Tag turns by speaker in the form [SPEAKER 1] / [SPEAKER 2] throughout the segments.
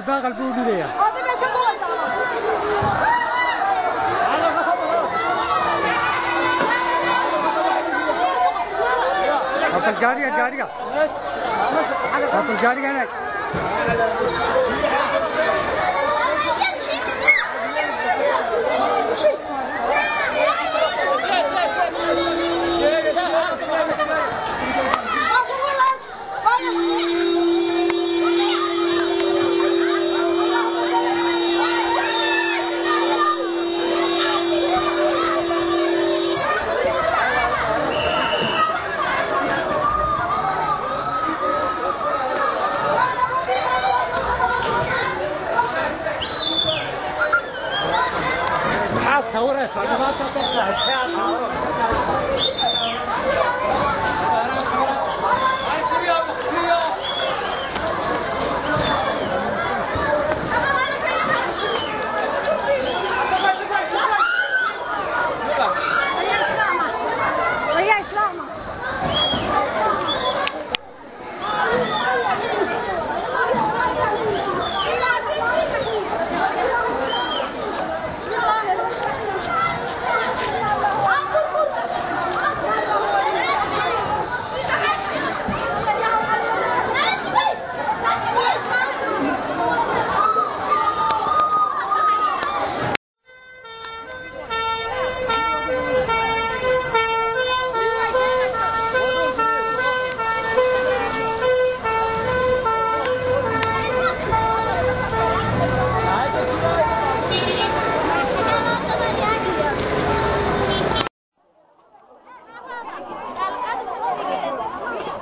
[SPEAKER 1] Baqal buu dhigayaa. Gaariga gaariga. Gaariga هناك.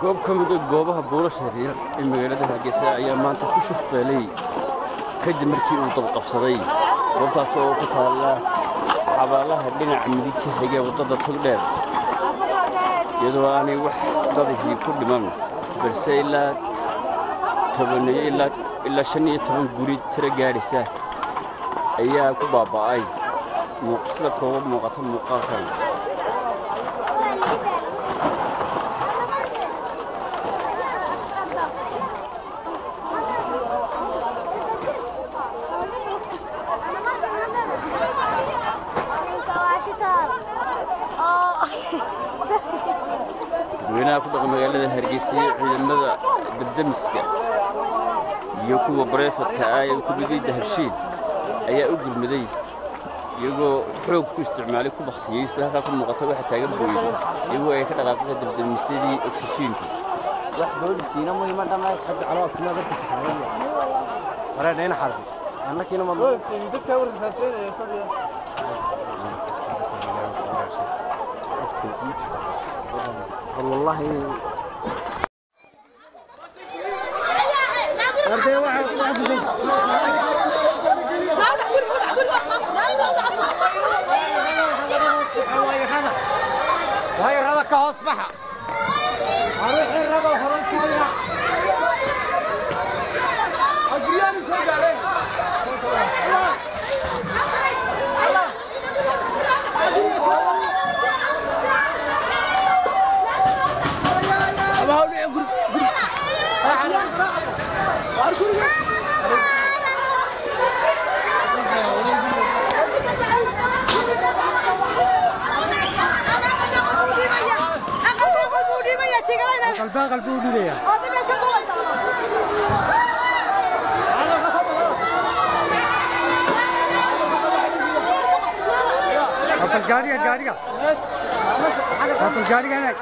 [SPEAKER 2] Goob ka mid ah goobaha buulasha yaryar ee magaalada Hargeysa ayaa maanta ku shufeelay kadib markii uu dab qabsaday goobtaas oo ku taalla xabaalaha dhinaca midig ka xiga waddada Togdheer, iyadoo aanay wax dadihii ku dhiman, balse ilaa 10 ilaa 15 guri tiro gaadhisa ayaa ku baaba'ay. Sida kooban muuqata muuqaalkan. Dadweynaha ku dhaqan magaalada Hargeysa iyo ciidamada dabdamiska iyo kuwa bareefadka ah ee ku miday Dahabshiil ayaa u gurmaday, iyagoo xoog ku isticmaalay ku baktiyey. Sida halkaa ku muuqata waxa taagan booyado, iyagoo ay ka dhaqaaqeen dabdamisyadii oksishiinka.
[SPEAKER 3] Wax boolisiina muhiima dhammays hadda calaa kuma dadka taxareeya wareedhayna xarfi annakiina ma
[SPEAKER 4] dadka warsaaseenaya sabiya.
[SPEAKER 3] والله
[SPEAKER 1] وهي الربا كهوس بحا اروح الربا وهران كبيرة
[SPEAKER 4] أجرياني شو عليه.
[SPEAKER 1] Baqal buu dhigayaa. Gaariga gaariga. Gaariga هناك.